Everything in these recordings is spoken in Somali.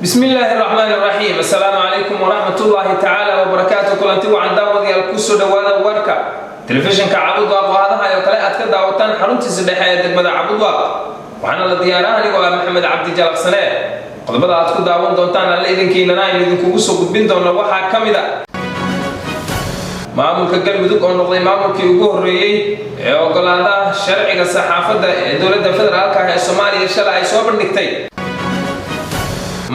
Bismi illaahi raxmaani raxiim. Assalaamu calaykum waraxmatullaahi tacaala wabarakaatu. Kulanti wacan, daawadayaal, kusoo dhowaada warka telefishinka Cabudwaaq oo hadaha oo kale aad ka daawataan xaruntiisa dhexe ee degmada Cabudwaaq. Waxaana la diyaaraha anigoo ah Maxamed Cabdi Jalaqsane. Qodobada aad ku daawan doontaan, alle idinkiinana aynu idinkugu soo gudbin doono, waxaa ka mid a maamulka Galmudug oo noqday maamulkii ugu horreeyey ee ogolaada sharciga saxaafadda ee dowladda federaalka ah ee Soomaaliya shalay ay soo bandhigtay,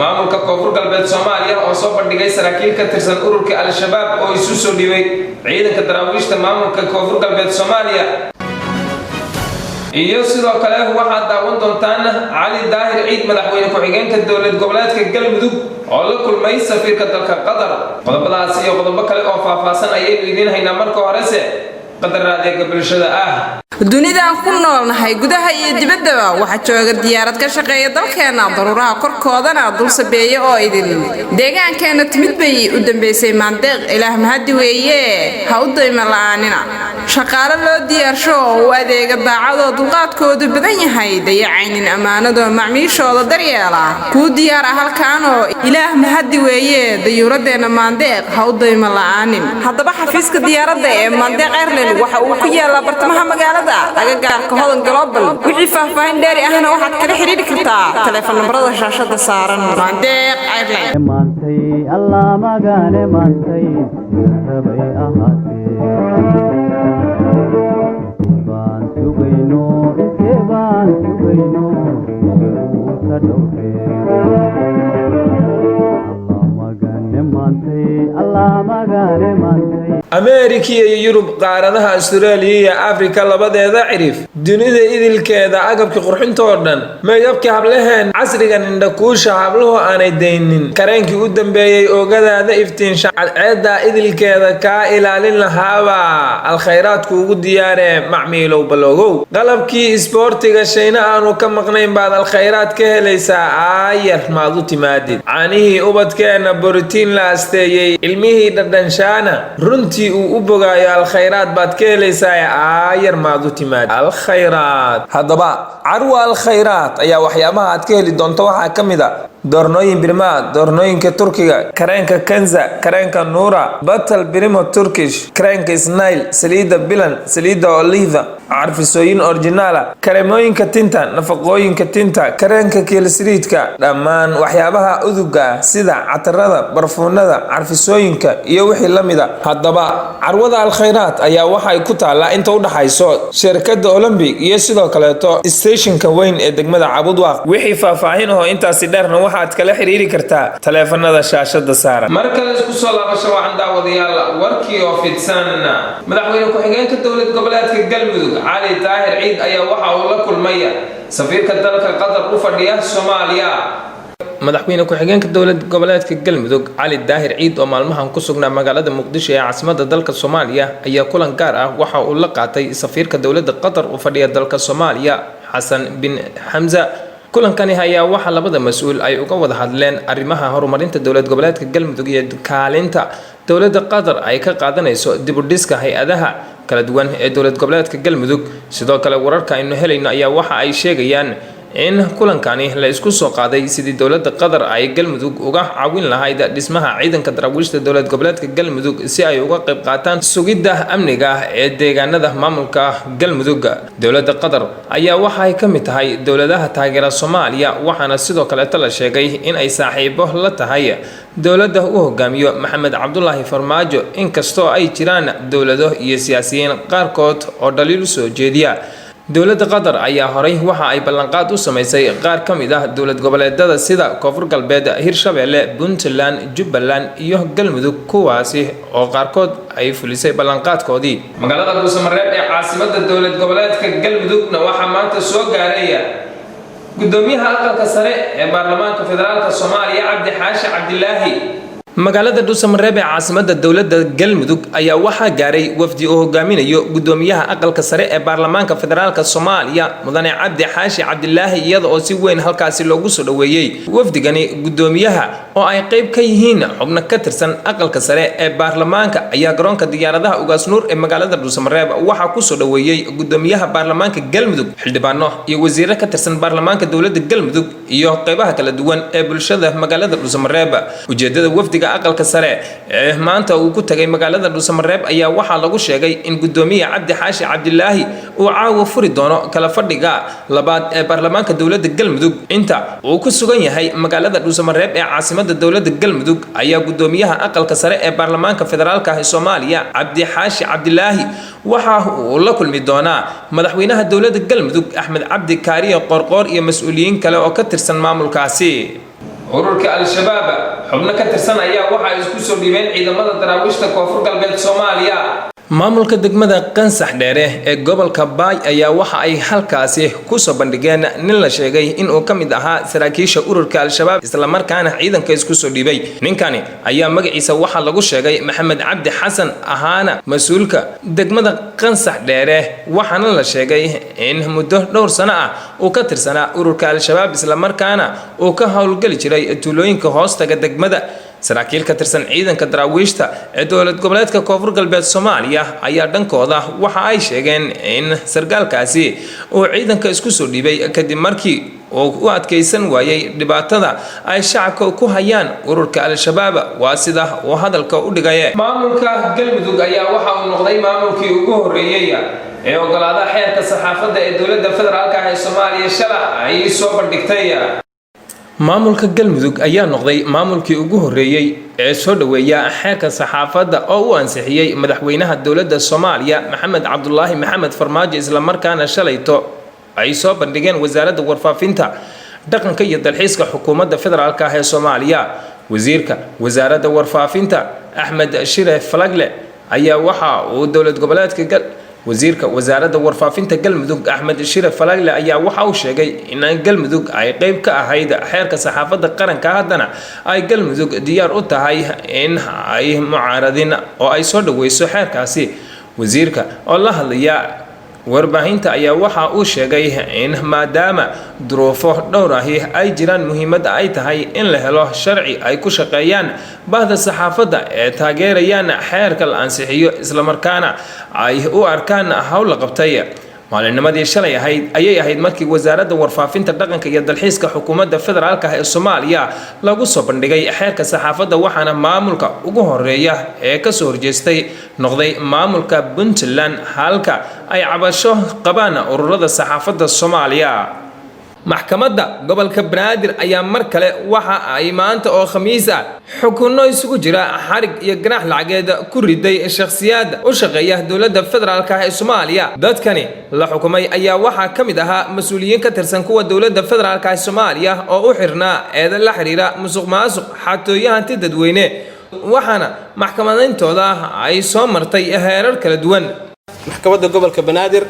maamulka Koonfur Galbeed Soomaaliya oo soo bandhigay saraakiil ka tirsan ururka Al-Shabaab oo isu soo dhiibay ciidanka Daraawiishta maamulka Koonfur Galbeed Soomaaliya, iyo sidoo kale waxaad daawan doontaan Cali Daahir Ciid, madaxweyne ku-xigeenka dowlad goboleedka Galmudug, oo la kulmay safiirka dalka Qatar. Qodobadaas iyo qodobo kale oo faahfaahsan ayaynu idiin haynaa. Marka horese qadar adeega bulshada ah. Dunidaan ku noolnahay, gudaha iyo dibaddaba, waxaa jooga diyaarad ka shaqeeya dalkeenna, daruuraha korkoodana dul sabeeya oo idin deegaankeenna timid bay u dambaysay. Maandeeq, Ilaah mahadi weeye, ha u dayma la'aanina. Shaqaale loo diyaarsho oo u adeega daacadoo dulqaadkoodu badan yahay, dayacaynin ammaanadoo macmiishooda daryeela, kuu diyaar ah halkaanoo Ilaah mahadi weeye. Dayuuradeenna Maandeeq ha u dayma la'aanin. Haddaba xafiiska diyaaradda ee Maandeeq Airline waxa uu ku yaalaa bartamaha magaalada, agagaarka Hodan Global. Wixii faahfaahin dheeri ahna waxaad kala xidhiidhi kartaa taleefon nambarada shaashada saaran. Maandeeq Airline. Maantay Allah magane, maantay rabay ahaatee, baan sugayno, intee baan sugayno, ka dhowre. Allah magane maantay, Allah magane maantay. Ameerika iyo Yurub, qaaradaha Astareeliya iyo Afrika labadeeda cirif, dunida idilkeeda, agabka qurxinta oo dhan, meygabkii hablaheen, casrigan indhakuusha habluhu aanay daynin, kareenkii u dambeeyey, oogadaada iftiinsha, cadceedda idilkeeda kaa ilaalin lahaaba Alkhayraadku ugu diyaaree. Macmiilow, baloogow, qalabkii isboortiga shayna aanu ka maqnayn baad Alkhayraad ka helaysaa. Aayar maad u timaadid. Caanihii ubadkeenna borotiin la asteeyey, ilmihii dhadhanshaana runtii uu u bogaayo, Alkhayraad baad ka helaysaa. Aayar maad u timaadid Alkhayraad. Haddaba carwa Alkhayraad ayaa waxyaabaha aad ka heli doonto waxaa ka mid a doornooyin Birmaa, doornooyinka Turkiga, kareenka Kanza, kareenka Nuura, Batal Brimo Turkish, kareenka Snail, saliidda Bilan, saliidda Oliva, carfisooyin originaala, kareemooyinka tinta, nafaqooyinka tinta, kareenka kiilsiriidka, dhammaan waxyaabaha uduga ah sida catarada, barfuunada, carfisooyinka iyo wixii la mida. Haddaba carwada Alkhayraad ayaa waxay ku taallaa inta u dhaxayso shirkadda Olympic iyo sidoo kaleeto stationka weyn ee degmada Cabudwaaq. Wixii faahfaahin ahoo intaasi dheerna waxaad kala xiriiri kartaa taleefanada shaashada saaran. Mar kale isku soo laabasho wacan, daawadayaal, warkii oo fidsan. Madaxweyne ku-xigeenka dowlad goboleedka Galmudug Cali Daahir Ciid ayaa waxa uu la kulmaya safiirka dalka Qatar u fadhiya Soomaaliya. Madaxweyne ku-xigeenka dowlad goboleedka Galmudug Cali Daahir Ciid oo maalmahan ku sugnaa magaalada Muqdisho ee caasimadda dalka Soomaaliya ayaa kulan gaar ah waxa uu la qaatay safiirka dowladda Qatar u fadhiya dalka Soomaaliya, Xasan bin Xamza. Kulankani ayaa waxaa labada mas-uul ay uga wada hadleen arrimaha horumarinta dowlad goboleedka Galmudug iyo kaalinta dowladda Qatar ay ka qaadanayso dib u dhiska hay-adaha kala duwan ee dowlad goboleedka Galmudug. Sidoo kale wararka aynu helayno ayaa waxa ay sheegayaan in kulankani la isku soo qaaday sidii dowladda Qatar ay Galmudug uga caawin lahayd dhismaha ciidanka Daraawiishta dowlad goboleedka Galmudug, si ay uga qayb qaataan sugidda amniga ee deegaanada maamulka Galmudug. Dowladda Qatar ayaa waxay ka mid tahay dowladaha taageera Soomaaliya, waxaana sidoo kaleeto la sheegay in ay saaxiibo la tahay dowladda u hogaamiyo Maxamed Cabdulaahi Farmaajo, inkastoo ay jiraan dowlado iyo siyaasiyiin qaarkood oo dhaliil u soo jeediya. Dowladda Qatar ayaa horay waxa ay ballanqaad u sameysay qaar ka mid ah dowlad goboleedada sida Koonfur Galbeed, Hirshabeelle, Puntland, Jubbaland iyo Galmudug, kuwaasi oo qaarkood ay fulisay ballanqaadkoodii. Magaalada Dhuusamareeb ee caasimada dowlad goboleedka Galmudugna waxaa maanta soo gaaraya gudoomiyaha aqalka sare ee baarlamaanka federaalka Soomaaliya, Cabdi Xaashi Cabdilaahi. Magaalada Dhuusamareeb ee caasimada dowladda Galmudug ayaa waxaa gaaray wafdi uu hogaaminayo gudoomiyaha aqalka sare ee baarlamaanka federaalka Soomaaliya, Mudane Cabdi Xaashi Cabdilaahi, iyada oo si weyn halkaasi loogu soo dhoweeyey wafdigani. Gudoomiyaha oo ay qayb ka yihiin xubno ka tirsan aqalka sare ee baarlamaanka ayaa garoonka diyaaradaha Ugaas Nuur ee magaalada Dhuusamareeb waxaa kusoo dhoweeyey gudoomiyaha baarlamaanka Galmudug, xildhibaano iyo wasiiro ka tirsan baarlamaanka dowladda Galmudug iyo qaybaha kala duwan ee bulshada magaalada Dhuusamareeb. Ujeedada wafdiga aqalka sare ee maanta uu ku tagay magaalada Dhuusamareeb ayaa waxaa lagu sheegay in gudoomiye Cabdi Xaashi Cabdilaahi uu caawa furi doono kala fadhiga labaad ee baarlamaanka dowladda Galmudug. Inta uu ku sugan yahay magaalada Dhuusamareeb ee caasimada dowladda Galmudug ayaa gudoomiyaha aqalka sare ee baarlamaanka federaalka ee Soomaaliya, Cabdi Xaashi Cabdilaahi, waxa uu la kulmi doonaa madaxweynaha dowladda Galmudug, Axmed Cabdi Kaariye Qoorqoor, iyo mas-uuliyiin kale oo ka tirsan maamulkaasi. Ururka Al-Shabaab xubno ka tirsan ayaa waxaa isku soo dhiibeen ciidamada Daraawiishta Koonfur Galbeed Soomaaliya. Maamulka degmada Qansax Dheere ee gobolka Baay ayaa waxa ay halkaasi kusoo bandhigeen nin la sheegay inuu ka mid ahaa saraakiisha ururka Al-Shabaab, islamarkaana ciidanka isku soo dhiibay. Ninkani ayaa magaciisa waxaa lagu sheegay Maxamed Cabdi Xasan, ahaana mas-uulka degmada Qansax Dheere, waxaana la sheegay in muddo dhowr sano ah uu ka tirsanaa ururka Al-Shabaab, islamarkaana uu ka howlgeli jiray tuulooyinka hoostaga degmada. Saraakiil ka tirsan ciidanka Daraawiishta ee dowlad goboleedka Koonfur Galbeed Soomaaliya ayaa dhankooda waxa ay sheegeen in sargaalkaasi uu ciidanka isku soo dhiibay kadib markii uu u adkaysan waayey dhibaatada ay shacabka ku hayaan ururka Al-Shabaab, waa sida uu hadalka u dhigay. Maamulka Galmudug ayaa waxa uu noqday maamulkii ugu horreeyey ee ogolaada xeerka saxaafadda ee dowladda federaalka ah ee Soomaaliya shala ay soo bandhigtay. Maamulka Galmudug ayaa noqday maamulkii ugu horreeyey ee soo dhoweeya xeerka saxaafadda oo u ansixiyey madaxweynaha dowladda Soomaaliya, Maxamed Cabdulaahi Maxamed Farmaajo, islamarkaana shalayto ay soo bandhigeen Wasaaradda Warfaafinta, Dhaqanka iyo Dalxiiska xukuumadda federaalka ah ee Soomaaliya. Wasiirka Wasaaradda Warfaafinta, Axmed Shire Falagle, ayaa waxa uu dowlad goboleedka Wasiirka Wasaaradda Warfaafinta Galmudug, Axmed Shire Falagle, ayaa waxa uu sheegay in Galmudug ay qayb ka ahayd xeerka saxaafadda qaranka, haddana ay Galmudug diyaar u tahay in ay mucaaradin oo ay soo dhaweyso xeerkaasi. Wasiirka oo la hadlaya warbaahinta ayaa waxa uu sheegay in maadaama duruufo dhowr ahi ay jiraan, muhiimadda ay tahay in la helo sharci ay ku shaqeeyaan bahda saxaafadda ee taageerayaan xeerka la ansixiyo, islamarkaana ay u arkaan hawl la qabtay. Maalinimadii shalay ahayd ayay ahayd markii Wasaaradda Warfaafinta, Dhaqanka iyo Dalxiiska xukuumadda federaalka ah ee Soomaaliya lagu soo bandhigay xeerka saxaafadda, waxaana maamulka ugu horeeya ee kasoo horjeestay noqday maamulka Puntland, halka ay cabasho qabaan ururada saxaafadda Soomaaliya. Maxkamadda gobolka Banaadir ayaa mar kale waxa ay maanta oo Khamiis ah xukunno isugu jira xarig iyo ganax lacageed ku riday shakhsiyaad u shaqeeya dowladda federaalka ah ee Soomaaliya. Dadkani la xukumay ayaa waxaa ka mid ahaa mas-uuliyiin ka tirsan kuwa dowladda federaalka ah ee Soomaaliya oo u xirnaa eeda la xiriira musuq maasuq, xatooyo hanti dadweyne, waxaana maxkamadayntooda ay soo martay heerar kala duwan. Maxkamadda Gobolka Banaadir,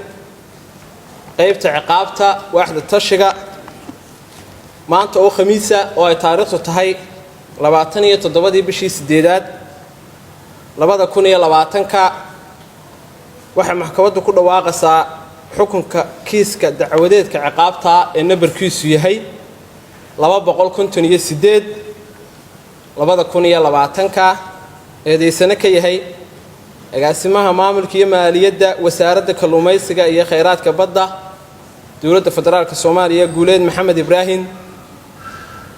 qaybta ciqaabta, waaxda tashiga, maanta oo Khamiisa oo ay taariikhdu tahay 27-dii bishii sideedaad 2020-ka, waxay maxkamaddu ku dhawaaqaysaa xukunka kiiska dacwadeedka ciqaabta ee nambarkiisu yahay 258 2020-ka, eedaysano ka yahay agaasimaha maamulka iyo maaliyadda Wasaaradda Kalluumaysiga iyo Khayraadka Badda Dowladda Federaalka Soomaaliya, Guuleed Maxamed Ibraahim,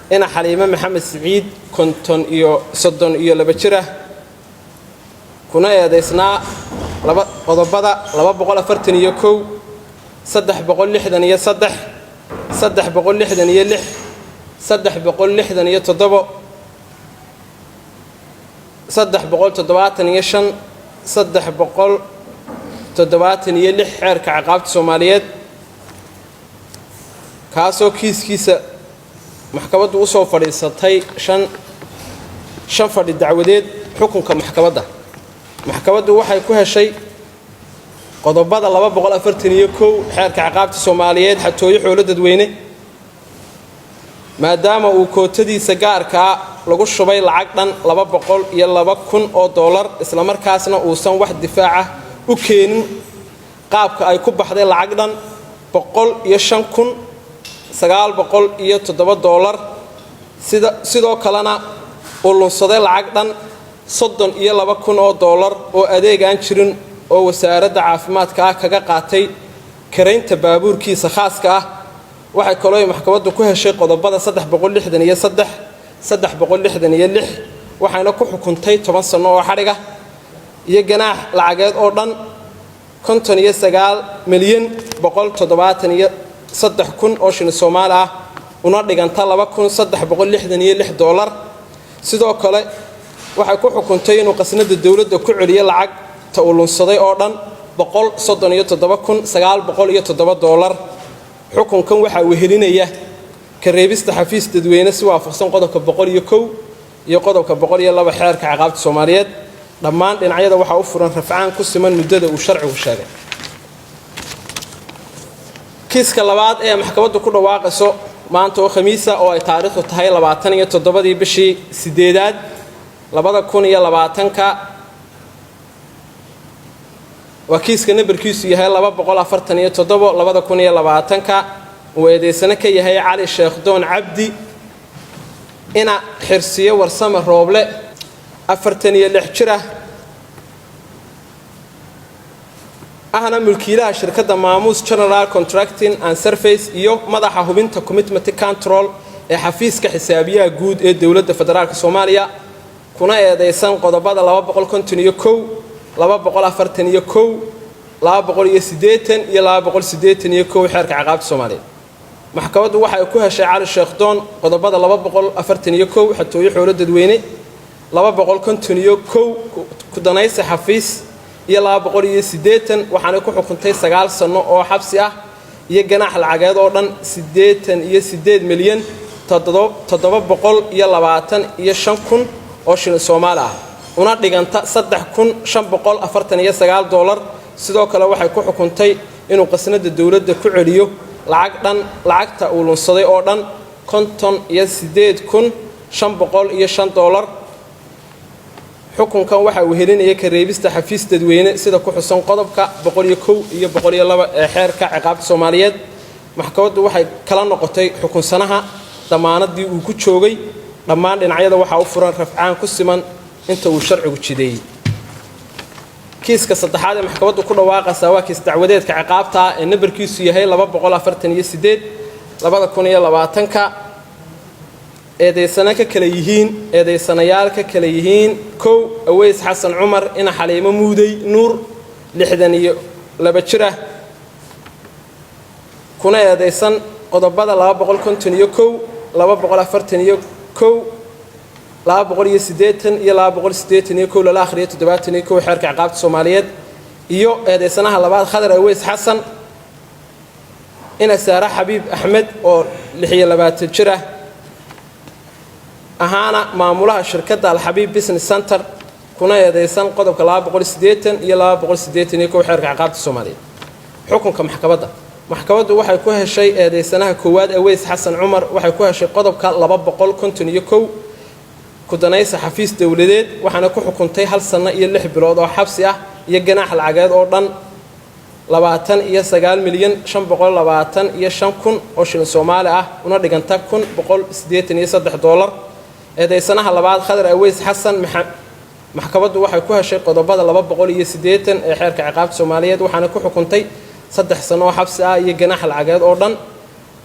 ina Xaliime Maxamed Siciid, konton iyo 32 jir ah, kuna eedaysnaa laba qodobada 241, 363, 366, 367, 375, 376 Xeerka Ciqaabta Soomaaliyeed, kaasoo kiiskiisa maxkamaddu u soo fadhiisatay shan fadhi dacwadeed. Xukunka maxkamadda: maxkamaddu waxay ku heshay qodobada 241 Xeerka Ciqaabta Soomaaliyeed, xatooyo xoolo dadweyne, maadaama uu kootadiisa gaarkaa Lagu shubay lacag dhan 202,000 oo doolar, islamarkaasna uusan wax difaac ah u keenin qaabka ay ku baxday lacag dhan $105,907. Sida sidoo kalena uu lunsaday lacag dhan 32,000 oo doolar oo adeeg aan jirin oo Wasaaradda Caafimaadka ah kaga qaatay karaynta baabuurkiisa khaaska ah. Waxay kaloo ay maxkamaddu ku heshay qodobada 363, 366, waxayna ku xukuntay 10 sanno oo xadhiga iyo ganaax lacageed oo dhan 59,173,000 oo shilin Soomaali ah, una dhiganta $2,366. Sidoo kale waxay ku xukuntay inuu qasnada dowladda ku celiyo lacagta uu lunsaday oo dhan $137,907. Xukunkan waxaa wehelinaya ka reebista xafiis dadweyne si waafaqsan qodobka 101 iyo qodobka 102 Xeerka Ciqaabta Soomaaliyeed. Dhammaan dhinacyada waxaa u furan rafcaan ku siman muddada uu sharcigu sheegay. Kiiska labaad ee maxkamaddu ku dhawaaqayso maanta oo Khamiisa, oo ay taariikhdu tahay 27-dii bishii sideedaad 2020-ka, waa kiiska nambarkiisu yahay 247 2020-ka, uu eedeysano ka yahay Cali Sheekh Doon Cabdi ina Xirsiyo Warsame Rooble, 46 jir ah, ahna mulkiilaha shirkadda Maamuus General Contracting and Service iyo madaxa hubinta commitment control ee xafiiska xisaabiyaha guud ee Dowladda Federaalka Soomaaliya, kuna eedeysan qodobada 251, 241, 280 iyo 281 Xeerka Ciqaabta Soomaaliyeed. Maxkamaddu waxay ku heshay Cali Sheekh Doon qodobada 241, xatooyo xoolo dadweyne, 251, kudanaysi xafiis, iyo 280, waxaanay ku xukuntay 9 sanno oo xabsi ah iyo ganaax lacageed oo dhan 88,725,000 oo shilin Soomaali ah, una dhiganta $3,549. Sidoo kale waxay ku xukuntay inuu qasnada dowladda ku celiyo lacag dhan lacagta uu lunsaday oo dhan $58,505. Xukunkan waxa uu helinaya ka reebista xafiis dadweyne sida ku xusan qodobka 101 iyo 102 ee Xeerka Ciqaabta Soomaaliyeed. Maxkamaddu waxay kala noqotay xukunsanaha damaanadii uu ku joogay. Dhammaan dhinacyada waxaa u furan rafcaan ku siman inta uu sharcigu jideeyey. Kiiska saddexaad ee maxkamaddu ku dhawaaqaysaa waa kiis dacwadeedka ciqaabta ah ee nambarkiisu yahay 248 2020-ka, eedaysana ka kala yihiin eedaysanayaal ka kala yihiin: kow, Aweys Xasan Cumar ina Xaliimo Muudey Nuur, 62 jir ah, kuna eedaysan qodobada 251, 241, 280 iyo 281 lala akhriyo 71 Xeerka Ciqaabta Soomaaliyeed, iyo eedaysanaha labaad Khadar Aweys Xasan ina Saare Xabiib Axmed, oo 26 jir ah, ahaana maamulaha shirkadda Alxabiib Business Center, kuna eedeysan qodobka 280 iyo 281 Xeerka Ciqaabta Soomaaliyeed. Xukunka maxkamadda: maxkamaddu waxay ku heshay eedeysanaha koowaad Aweys Xasan Cumar waxay ku heshay qodobka 251, kudanaysa xafiis dowladeed, waxaana ku xukuntay 1 sanno iyo 6 bilood oo xabsi ah iyo ganaax lacageed oo dhan 29,525,000 oo shilin Soomaali ah, una dhiganta $1,183. Eedeysanaha labaad Khadar Aweys Xasan, maxkamaddu waxay ku heshay qodobada 280 ee Xeerka Ciqaabta Soomaaliyeed, waxaana ku xukuntay 3 sano oo xabsi ah iyo ganaax lacageed oo dhan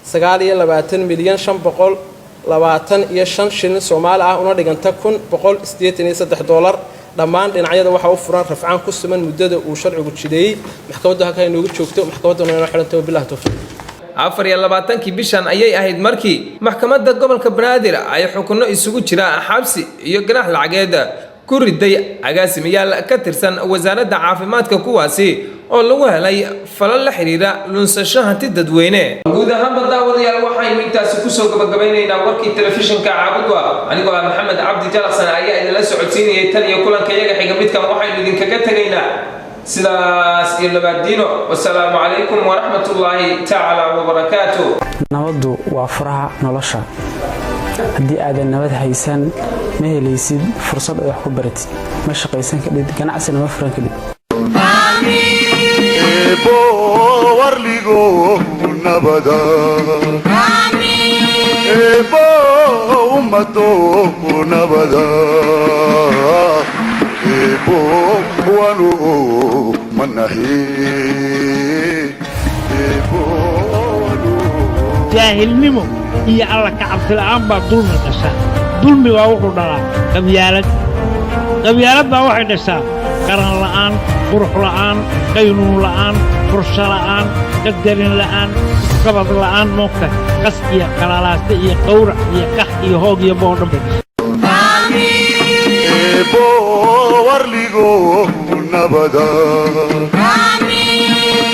29,000,525 shilin Soomaali ah, una dhiganta $1,183. Dhammaan dhinacyada waxaa u furan rafcaan ku siman muddada uu sharcigu jideeyey. Maxkamaddu halkaa inoogu joogto, maxkamadduna inoo xidhantay. Wabillahi towfiiq. 24-kii bishan ayay ahayd markii maxkamadda gobolka Banaadir ay xukunno isugu jira xabsi iyo ganaax lacageed ku riday agaasimayaal ka tirsan Wasaaradda Caafimaadka, kuwaasi oo lagu helay falal la xiriira lunsasho hanti dadweyne. Guud ahaanba daawadayaal, waxaynu intaasi kusoo gabagabaynaynaa warkii telefishinka Caabudwa. Anigoo ah Maxamed Cabdi Jalaqsan ayaa idinla socodsiinayay. Tan iyo kulanka iyaga xiga midkan, waxaynu idinkaga tegaynaa sidaas iyo nabaadiino. Wasalaamu calaykum waraxmatullaahi tacaala wabarakaatu. Nabaddu waa furaha nolosha. Haddii aadan nabad haysan, ma helaysid fursad aad wax ku baratid, ma shaqaysan kadhid, ganacsina ma furan kadhid. Warligo nabada Eebo, ummado nabada Eebo, wanu manahi Eebo. Jaahilnimo iyo Alla ka cabsi la'aan baa dulmi dhasha. Dulmi baa wuxuu dhalaa qabyaalad. Qabyaalad baa waxay dhashaa qaran la'aan, qurux la'aan, qaynuun la'aan, qorsho la'aan, qadarin la'aan, isqabad la'aan, moogta, qas iyo qalalaaste iyo qawrac iyo qax iyo hoog iyo boo dhan bay dhashaa. Eebo, warligo nabada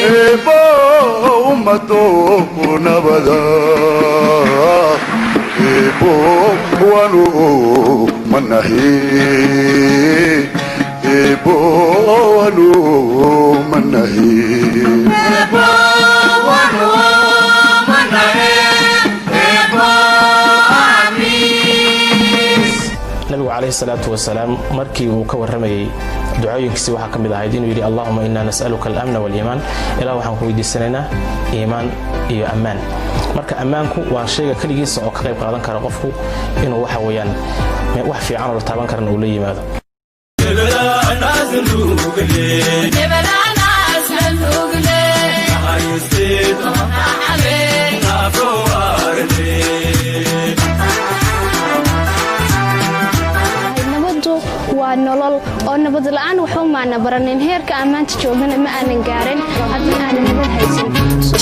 Eebo, ummado nabada Eebo, wanu manahi Eebo, wanu manahi. Nabigu calayhi salaatu wasalaam markii uu ka warramayey ducooyinkiisi, waxaa ka mid ahayd inuu yidhi: "Allahuma inaa nas'aluka alamna waaliimaan." Ilaah, waxaan ku weydiisanaynaa iimaan iyo ammaan. Marka ammaanku waa shayga keligiisa oo ka qayb qaadan kara qofku inuu waxa weeyaan wax fiican oo la taaban karana uu la yimaado. Nabaddu waa nolol, oo nabad la'aan waxba maana baranin. Heerka aan maanta joogana ma aanan gaarin haddii aanan nabad haysan.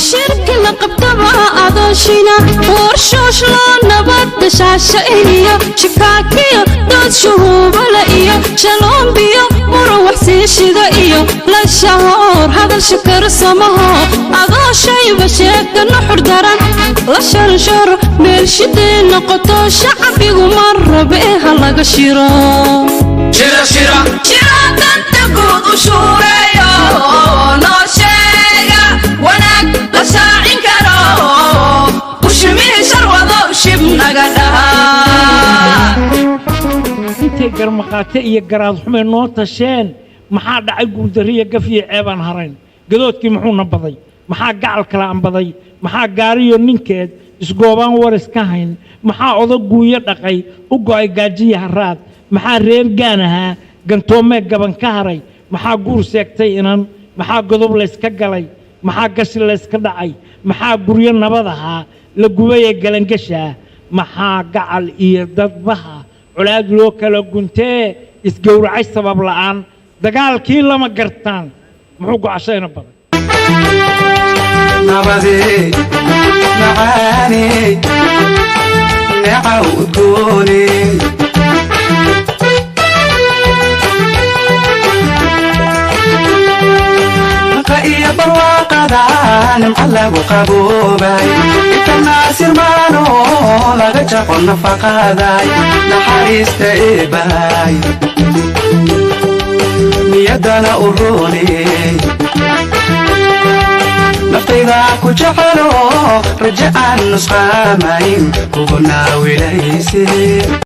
Shirki la qabtaba adooshina warshooshlo, nabadda shaasha iyo shikaakiyo dood shuhuubala iyo shaloombiyo muran siishida iyo lashahoor hadal shakar samaho, adoo shayba sheega nuxur daran la sharsharo, meel shidee noqoto shacbigu ma rabe, ha laga shiro danta guud u shuureeyo, noo sheega wanaag la shaacin karo, ushimihii sharwado shib naga dhaha. Intay garmaqaate iyo garaad xumay noo tasheen, maxaa dhacay? Guuldariya gaf iyo ceebaan harayn. Gadoodkii muxuuna baday? Maxaa gacal kala ambaday? Maxaa gaariyo ninkeed isgoobaan war iska hayn? Maxaa odo guunyo dhaqay u go'ay gaajiya haraad? Maxaa reer gaan ahaa gantoomee gaban ka haray? Maxaa guur seegtay inan? Maxaa godob layska galay? Maxaa gashi layska dhacay? Maxaa guryo nabad ahaa la gubayee galangashaa? Maxaa gacal iyo dadbaha colaad loo kala guntee isgowracay sabab la'aan? Dagaalkii lama gartaan muxuu gocashayna baday? Nabadey macaaney, neecaw udgooney. Naqa iyo barwaaqada nimca lagu qaboobay, inta naasir maano laga jaqo nafaqaday, naxariista eebahay niyaddana u rooney, naftayda ku jecelo, rajo aan nusqaamayn kugu naawilayse.